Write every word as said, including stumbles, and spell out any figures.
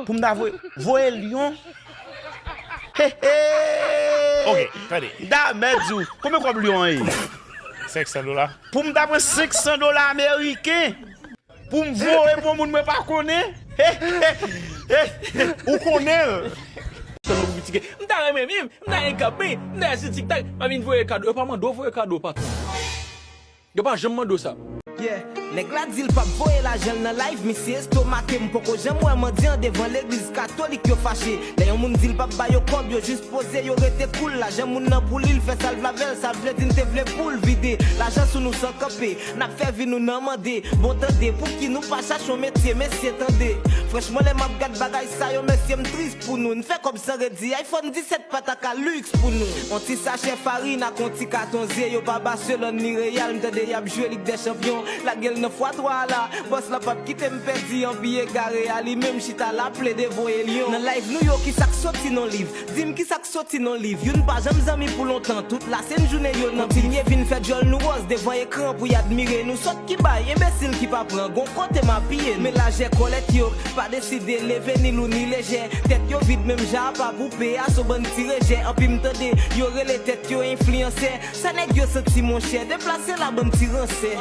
Pou m ta voye, voye Lyon. He, he. Ok, tande. M ta mèt di w. Konbyen kòb Lyon an ye? Senk san dola. Pou m ta pran senk san dola ameriken. Pou m voye pou yon moun mwen pa konnen. He, he, he, he. Ou konnen l. M ta renmen viv, m ta enkanpe, m ta sou TikTok, m a vin voye kado. Yo pa mande w voye kado, patwon. Yo pa janm mande w sa. Yeah. Nèg la di l p ap voye lajan l nan live, misye estomake m poko janm wè mandyan devan legliz katolik yo fache. Lè yon moun di l p ap ba yo kòb, yo jis poze, yo rete cool. Lajan moun nan pou li, l fè sa l vle avè l, sa vle di n te vle pou l vide lajan sou nou san kanpe. N ap fè vi nou nan mande. Bon tande, pouki nou pa chache yon metye, mesye tande. Franchman, lè m ap gad bagay sa yo, mesye, m tris pou nou. N fè kòb san redi, iPhone disèt pa ta ka luxe pou nou. On ti sachè farin ak on ti katon zye, yo pa Barcelone ni Real, m tande y ap jwe Lig dè Chanpyon. Lage l nan fwa twa a la, bòs la p ap kite m pèdi, anpi egare a li menm chita la plede voye Lyon. Nan live nou yo, kisa k soti nan liv? Di m kisa k soti nan liv? Youn pa janm zanmi pou lontan, tout la se n jounen yo nan kontinye vin fè djòl nou wòz devan ekran pou y admire nou sòt ki bay, enbesil ki pa pran, gon kote m apiye n. Men lajè kòlèt yo pa deside leve ni lou ni lejè. Tèt yo vid menm jan apa goupe a, s on bann ti rejè. Anpi m tande yo rele tèt yo enfliyansè. Sa nèg yo santi monchè, deplase la bann ti ransè.